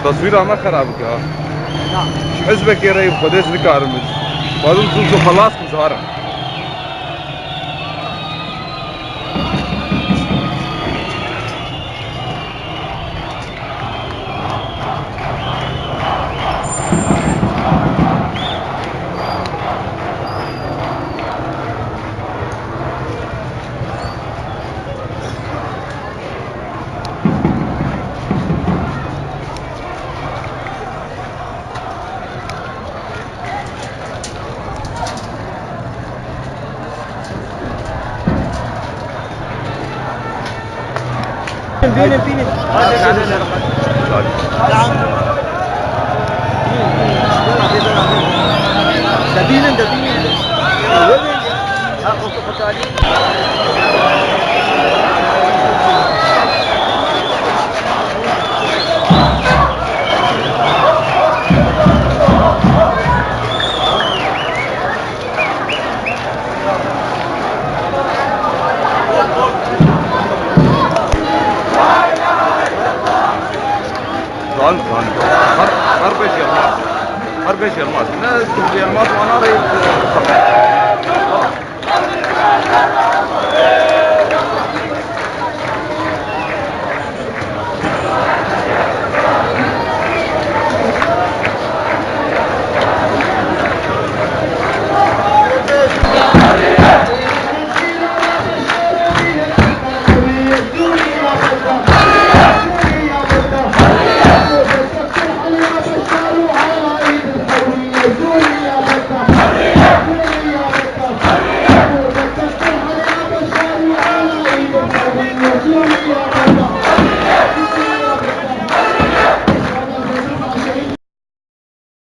Taswîra me xerab bike ha. Ji hizbekê re yê bi Xwedê ez nikarim. Dixwazim zû zû xelas kim ji harim. Binin binin. Da binin da binin. Zalim zalim. Her her beş elmas. Her beş elmas. Ne elmas ana rey.